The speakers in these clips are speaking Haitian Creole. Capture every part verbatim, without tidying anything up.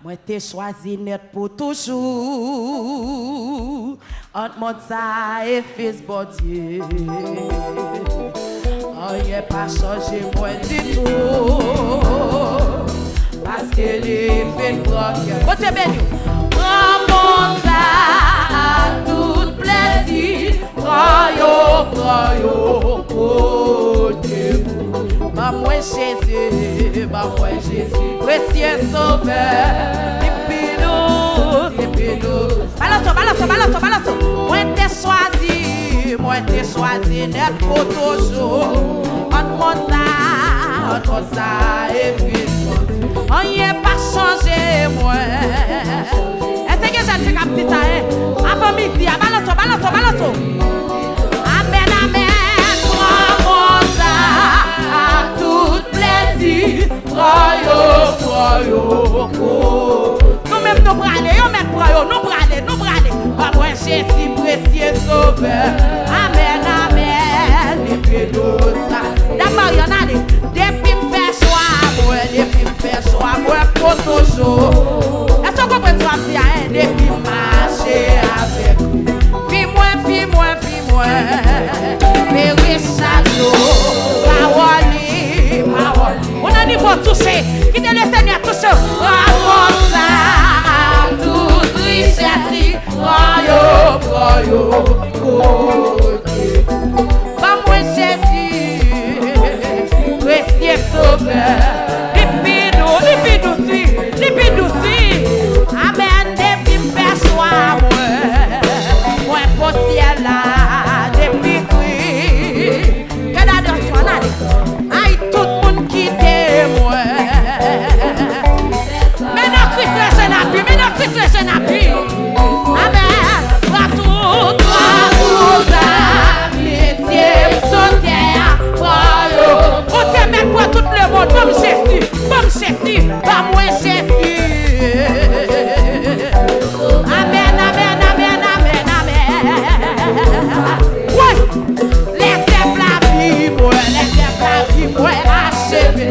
Mwen te chwazi nèt pou toujou ant mond sa a e fis Bondye. Anyen pa chanje mwen ditou, paske li fin pran kè. Bondye beni w. Pran mond sa a ak tout plezi. Pran yo, pran yo, kote m. Ban mwen Jezi, ban mwen Jezi, presye Sovè. Li pi dous, li pi dous. Balanse w, balanse w, balanse w, balanse w. Mwen te chwazi, mwen te chwazi nèt pou toujou. Ant mond sa, ant mond sa, epi anyen pa chanje mwen. Èske gen jèn fi k ap di sa, en? Avan midi a, balanse w, balanse w, balanse w. Amèn, amèn. Pran mond sa ak tout plezi. Pran yo, pran yo, pran. Nou menm nou prale, yo mèt pran yo, nou prale, nou prale. Ban mwen Jezi presye Sovè. Amèn, amèn. Li pi dous la. Dam Marianne, ale. Depi m fè chwa mwen, depi m fè chwa mwen pou toujou. Èske w konprann sa w ap di a, en? Depi m mache avèk li. Vi mwen, vi mwen, vi mwen. Pere chak jou. Pawòl li, pawòl li. Ou nan nivo touche. Kite Lesenyè touche w. Rapò sa, tout richès li. Pran yo, pran yo, kote. Ban mwen Jezi, presye Sovè. Li pi dous, li pi dous, wi, li pi dous, wi. Amèn, depi m fè chwa mwen, mwen pou syèl la, depi kri. Gade adansi w, ale. Ay, tout moun kite mwen. Men nan Kris leje n ap viv, men nan Kris leje n ap viv. Amèn. Pran tout, pran tout amitié m sou tè a, pran yo. Ou te mèt pran tout lemonn, ban m Jezi, ban m Jezi, ban mwen Jezi. Amèn, amèn, amèn, amèn, amèn. Woy! Lè zèv lavi mwen, lè zèv lavi mwen acheve.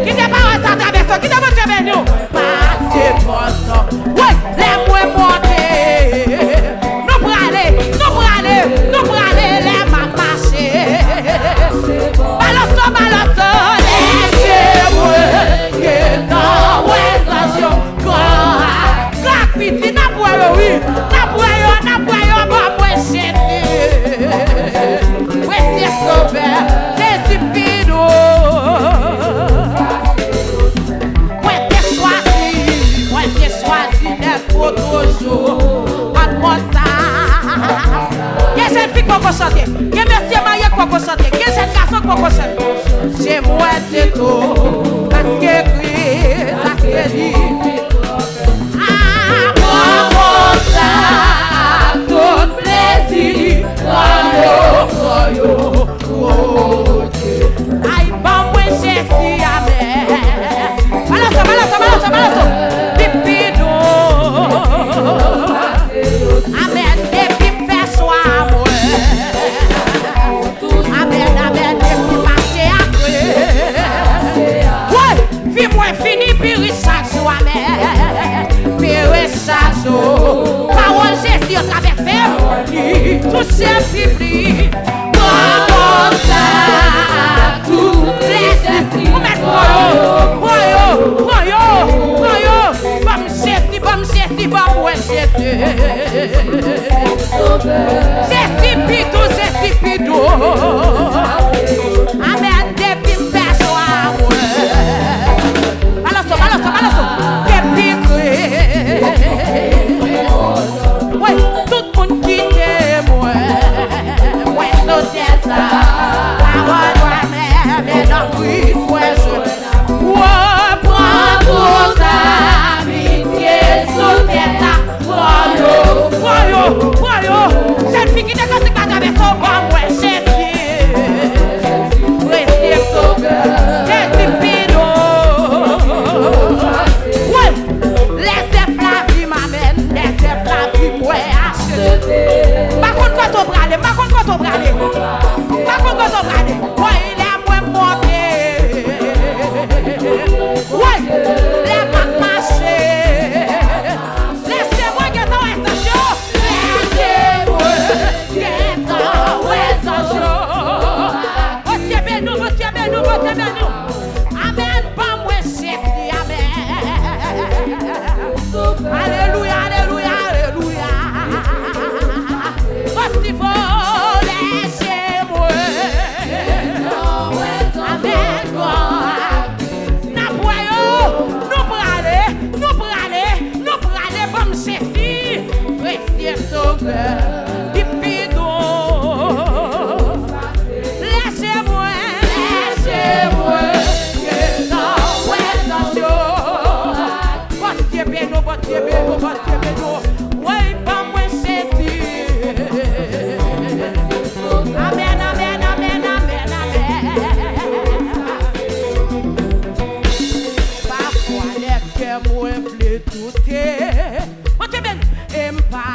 Kite pawòl sa travèse w, kite Bondye beni w. Pase mòn nan. Woy, lè mwen monte. Nou prale, nou prale, nou prale, lè m ap mache. Balanse w, balanse w, lè je mwen gentan wè zanj yo. Gran, gran piti, n ap wè yo, wi. N ap wè yo, n ap wè yo, ban mwen Jezi. Presye Sovè, Jezi pi dous. Mwen te chwazi, mwen te chwazi nèt pou toujou. Ant mond sa. Gen jèn fi k poko chante. Gen mesye marye k poko chante. Gen jèn gason k poko chante. Je mwen ditou, paske Kris, paske li. Apran konsa tout plezi, pran yo, pran yo, pran yo. Ay, ban mwen Jezi, amèn. Balanse w, balanse w, balanse w, balanse w. Li pi dous. Amèn, depi m fè chwa mwen. Amèn, amèn, depi mache apre. Woy, vi mwen fini pi rich chak jou, amèn. Pi rich chak jou. Pawòl Jezi yo travèse m, li touche m pi plis. Pran konsa tout lèzespri. Ou mèt pran yo, pran yo, pran yo, pran yo. Ban m Jezi, ban m Jezi, ban mwen Jezi. Jezi pi dous, Jezi pi dous. Amèn, depi m fè chwa mwen. Balanse w, balanse w, balanse w. Depi Kris. Woy, tout moun kite mwen. Mwen sou tè sa. Pawòl mwen menm, e nan Kris mwen jwenn. Pran tout amitye sou tè sa. Pran yo, pran yo, pran yo. Jèn fi ki Bondye beni w, Bondye beni w. Woy, ban mwen Jezi. Amèn, amèn, amèn, amèn, amèn. Pafwa lè kè mwen vle doute. Bondye beni. E m pa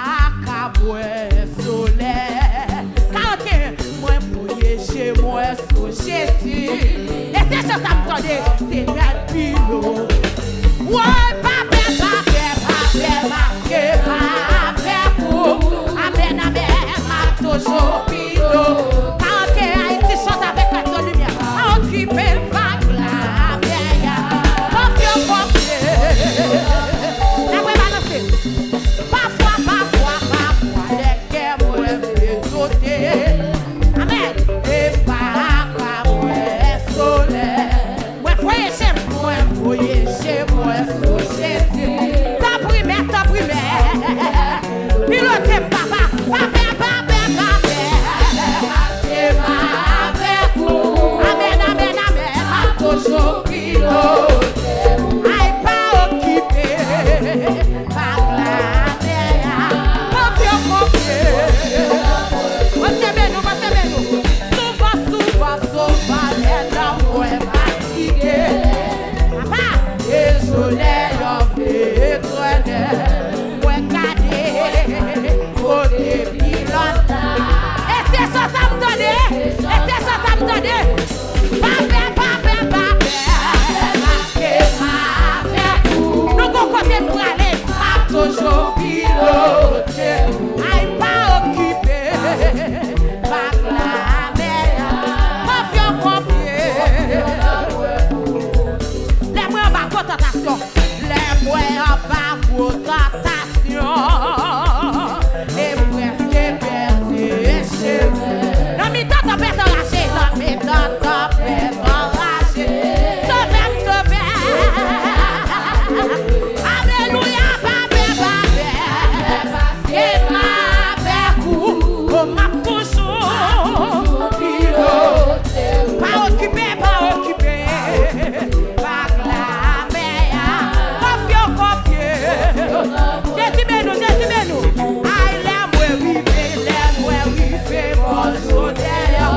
ka bwè solèy. Karanteyen, mwen voye je mwen sou Jezi. E se chan sa m tande, se tèt pilo. Woy, pa pè, pa pè, pa pè, paske m avèk ou. Amèn, amèn, m ap toujou pilo. Karanteyen, Ayiti chante avèk Radyo Limyè. Pa okipe vag la, mè a. Konfye, konfye. N ap rebalanse. Pafwa, pafwa, pafwa, lè kè mwen vle sote. Amèn. E pa ka bwè solèy. Mwen voye je m, mwen voye je mwen sou Jezi. Tanpri, mè, tanpri, mè. Pilote m, papa. Pa pè, pa pè, pa pè. Paske m avèk ou. Amèn, amèn, amèn. M ap toujou pilote. Ay, pa okipe. Papa, mè a, konfye, konfye. Bondye beni w, Bondye beni w. Souvan, souvan, souvan, lè nanm mwen fatige. Papa, e solèy an vle etènèl. Mwen gade kote pilòt la. E se chan sa m tande, e se chan sa m tande. Pa pè, pa pè, pa pè, paske m avèk ou. Nou gon kote n prale, m ap toujou pilote. Ay, pa okipe vag la, mè a. Konfye, konfye. Lè mwen anba gwo tantasyon, lè mwen anba gwo tantasyon. E m prèske pèdi chemen. Nan mitan tanpèt anraje, nan mitan tanpèt anraje. Sove m, sove m. Alelouya, pa pè, pa pè. Paske m avèk ou, m ap toujou pilote. Pa okipe, pa okipe. Vag la, mè a, konfye w, konfye w. Jezi beni w, Jezi beni w. Ay, lè mwen rive, lè mwen rive bò Jòdèn an,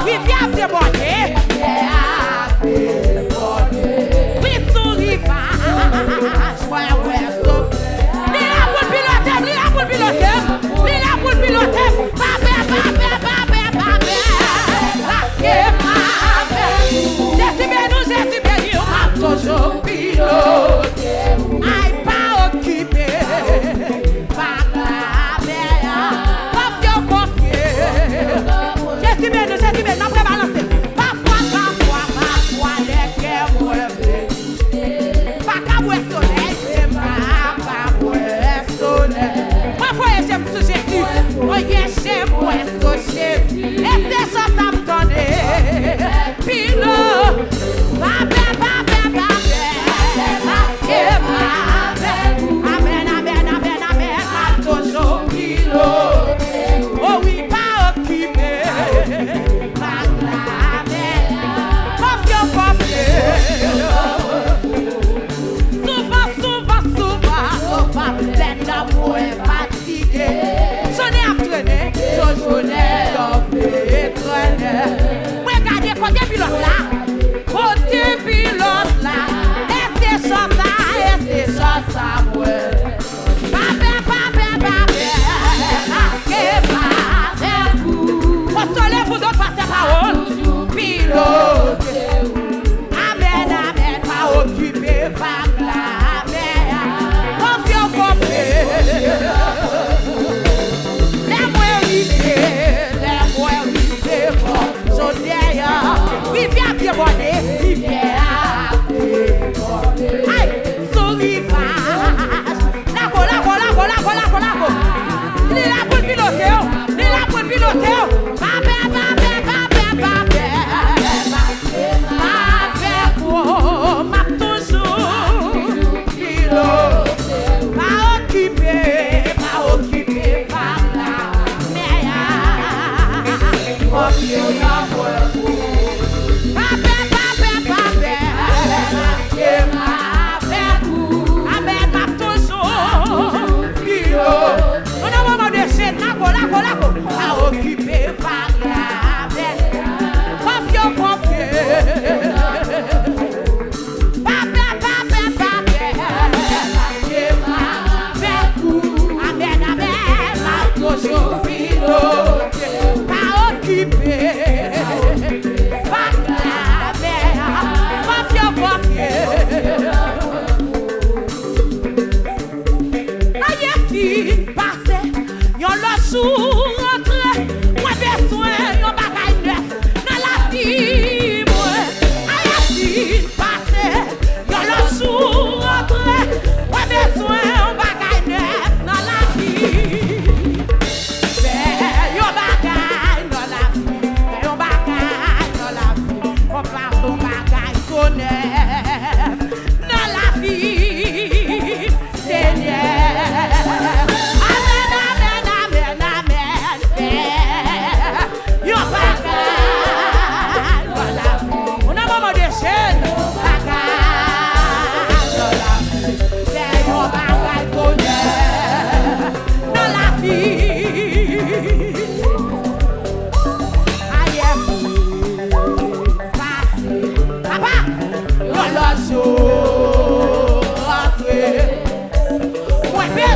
rivyè ap debòde. Rivyè ap debòde. Wi, sou rivaj, mwen wè sou. Li la pou l pilote m, li la pou l pilote m, li la pou l pilote m. Pa pè, pa pè, pa pè, pa pè. Paske m avèk ou. Jezi beni w, Jezi beni w, m ap toujou pilote. Ay, pa okipe. Pa ka pè a. Konfye w, konfye. Jezi beni w, Jezi beni w, n ap rebalanse. Pafwa, pafwa, pafwa, lè kè mwen blese. Pa ka bwè solèy, se pa, pa bwè solèy. Mwen voye je m sou Jezi. Voye je mwen sou Jezi. E se chan sa m tande. Pilo. Pa pè, pa pè, pa pè. Paske m avèk ou. Amèn, amèn, amèn, amèn. M ap toujou pilo. O wi, pa okipe. Konfye w, konfye w. Souvan, souvan, souvan, souvan, lè nanm mwen fatige. Jounen ap trennen, jou, jounen an vle trennen. Mwen gade kote pilòt la, kote pilòt la. E se chan sa, e se chan sa mwen. Pa pè, pa pè, pa pè, paske m avèk ou. Konsole pou dot pastè Pawòl. Pilote ou. Amèn, amèn, pa okipe vag la, mè a. Konfye w, konfye w. Lè mwen rive, lè mwen rive bò Jòdèn an, rivyè ap debòde, rivyè ap debòde. Ay, sou rivaj. Lago, lago, lago, lago, lago, lago. Li la pou l pilote w. Li la pou l pilote w. Pa pè, pa pè, pa pè, pa pè. Avèk ou, m ap toujou pilote. Pa okipe, pa okipe, pa la mè a. Konfye w nan mwen. Pa pè, pa pè, pa pè. Paske m avèk ou. Amèn, m ap toujou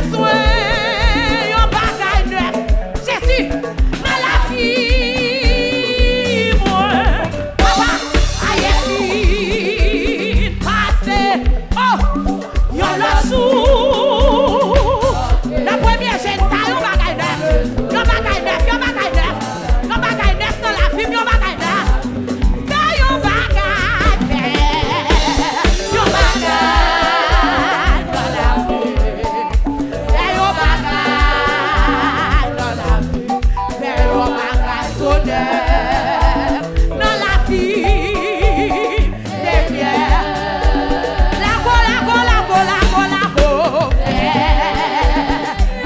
Bezwen yon bagay nèf. Jezi, nan lavi mwen. Papa, ayè fin pase. Oh, yon lòt jou. Nan premye jèn sa, yon bagay nèf. Yon bagay nèf, yon bagay nèf. Yon bagay nèf nan lavi m, yon bagay nèf. Fè yon bagay, fè yon bagay nan lavi. Fè yon bagay nan lavi. Fè yon bagay tonè nan lavi. Senyè. Lago, lago, lago, lago, lago. Fè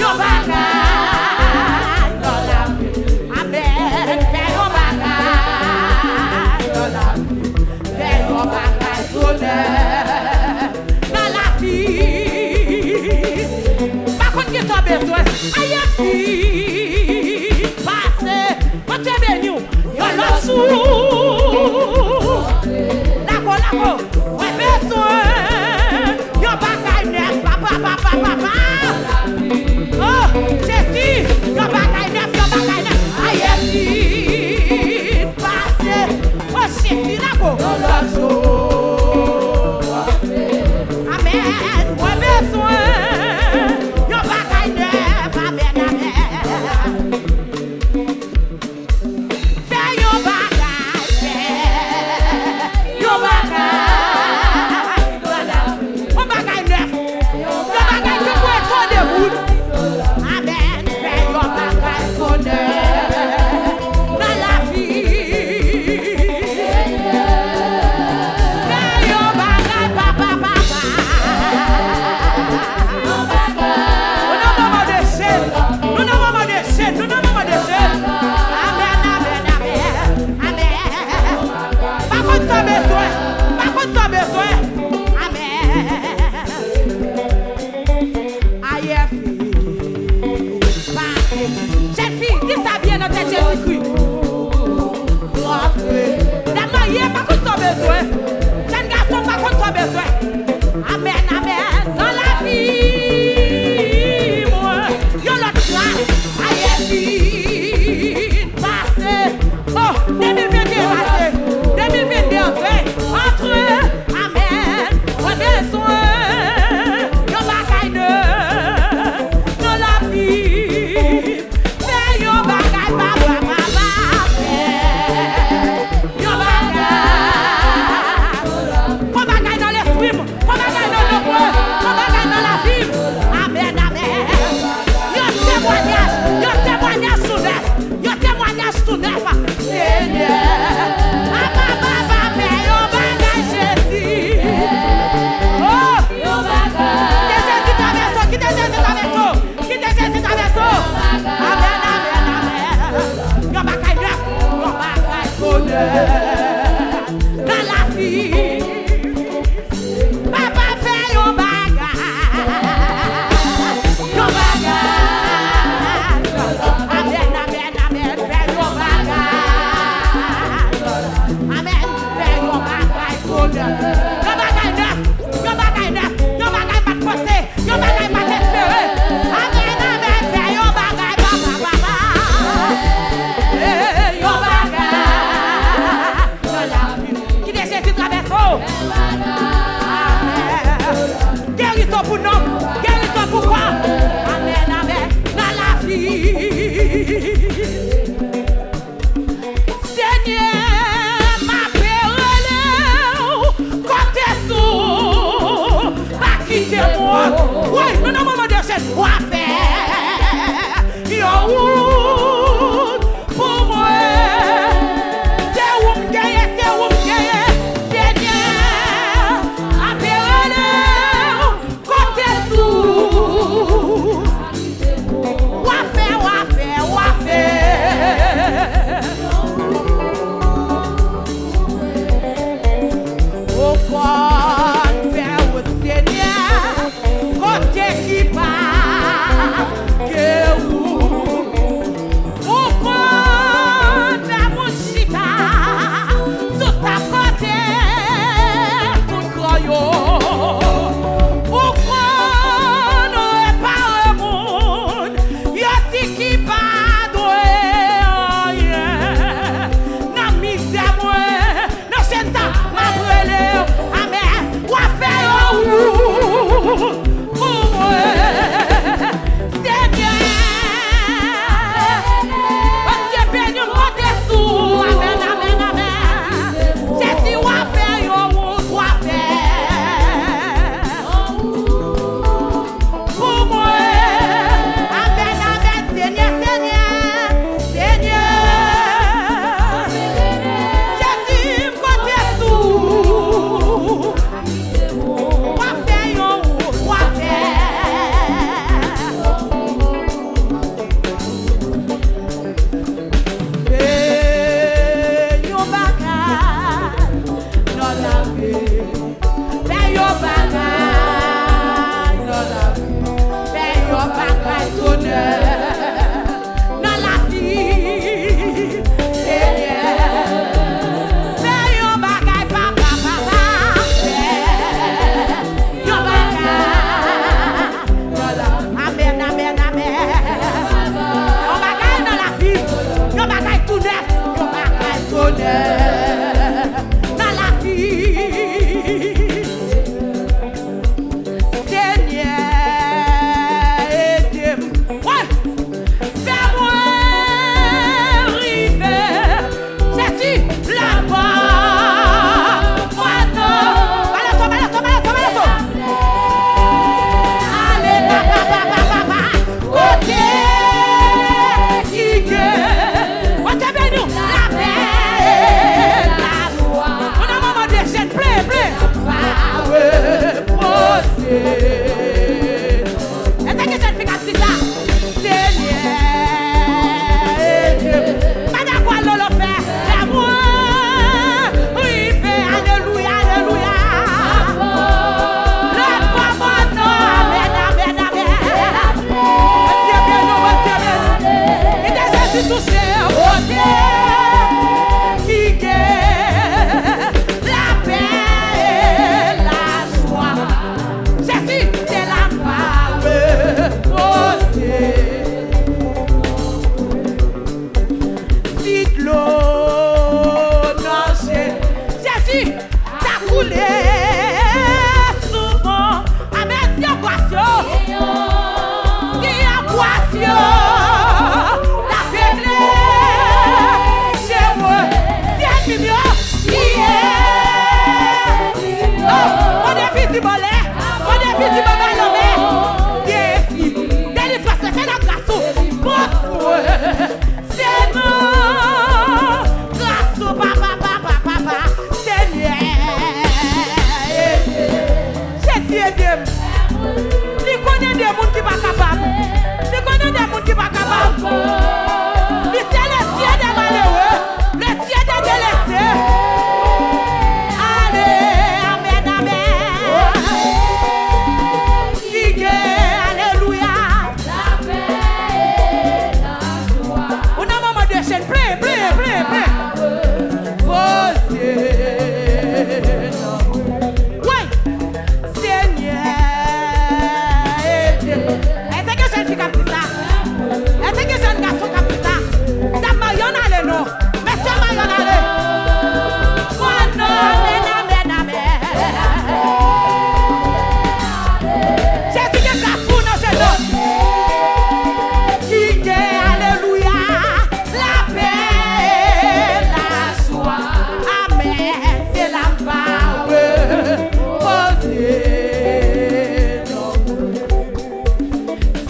yon bagay nan lavi. Amèn. Fè yon bagay nan lavi. Fè yon bagay tonè nan lavi. Pa konn ki sa w bezwen. Ayè fin pase. Bondye beni w. Yon lòt jou. Lago, lago. Mwen bezwen yon bagay nèf, papa, papa, papa. Oh, Jezi, yon bagay nèf, yon bagay nèf. Ayè fin pase. Oh, Jezi, lago. Yon lòt jou. Amèn. Mwen bezwen yon bagay nèf. Amèn, amèn. Fè yon bagay, fè yon bagay. Yon bagay nèf. Yon bagay ki pou etone moun. Amèn. Fè yon bagay tonè nan lavi. Fè yon bagay, papa, papa. Yon bagay. Nou nan moman de jèn. Nou nan moman de jèn. Nou nan moman de jèn. Amèn, amèn, amèn. Amèn. Pa konn sa w bezwen. Pa konn sa w bezwen. Amèn. Ayè fin pase. Jèn fi, di sa byen nan tèt Jezikri. Rantre. Dam marye, pa konn sa w bezwen. Jèn gason, pa konn sa w bezwen. Amèn, amèn. Nan lavi mwen, yon lòt klas. Ayè fin pase. Oh, de mil venteyen pase. De mil vennde antre. Antre. Amèn. Mwen bezwen yon bagay nèf nan lavi. Fè yon bagay, papa, papa. Fè yon bagay. Fè yon bagay nan lespri m.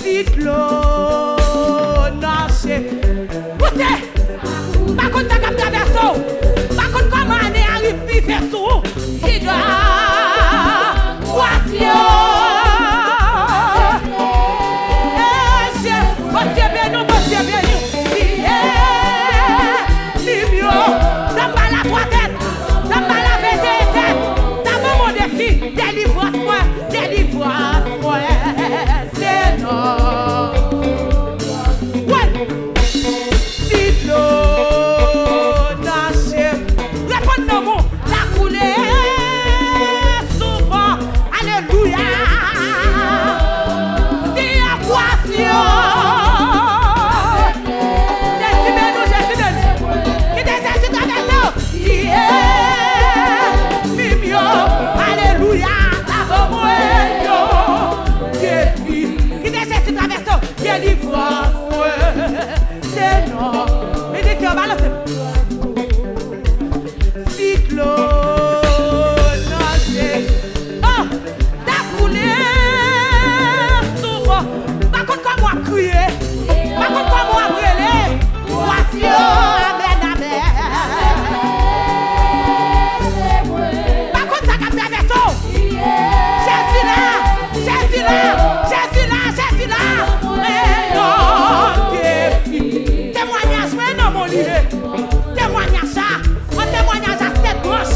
Siklòn mache. Pouse! Pa konn sa k ap travèse w. Pa konn kòman ane a rive sou ou. Kida. Wasyon. Bondye beni w, Bondye beni w. Siye. Lim yo. Nan pa la twa tèt. Nan pa la venteye tèt. Nan ban mwen defi. Delivrans mwen. Delivrans mwen. Se non. Wè. Si dlo nan je m. Reponn non mwen. La koule souvan. Alelouya. Si ekwasyon. Jezi beni w, Jezi beni w. Kite Jezi travèse w. Siye. Lim yo. Alelouya. Lavan mwen yo. Depi. Kite Jezi travèse w. Delivrans mwen. Se non. Mizisyen yo balanse. Si dlo nan je. Oh! Ta koule souvan. Pa konn kòman w ap kriye. Pa konn kòman w ap rele. Wasyon. Amèn, amèn. Pa konn sa k ap travèse w. Jezi la, Jezi la, Jezi la, Jezi la. Men yon defi. Temwanyaj mwen nan mwen li ye. Temwanyaj la, an temwanyaj a sèt branch.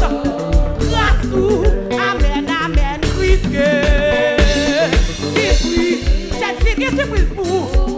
Gras ou, amèn, amèn. Kris gen sipriz. Jezi gen sipriz pou ou.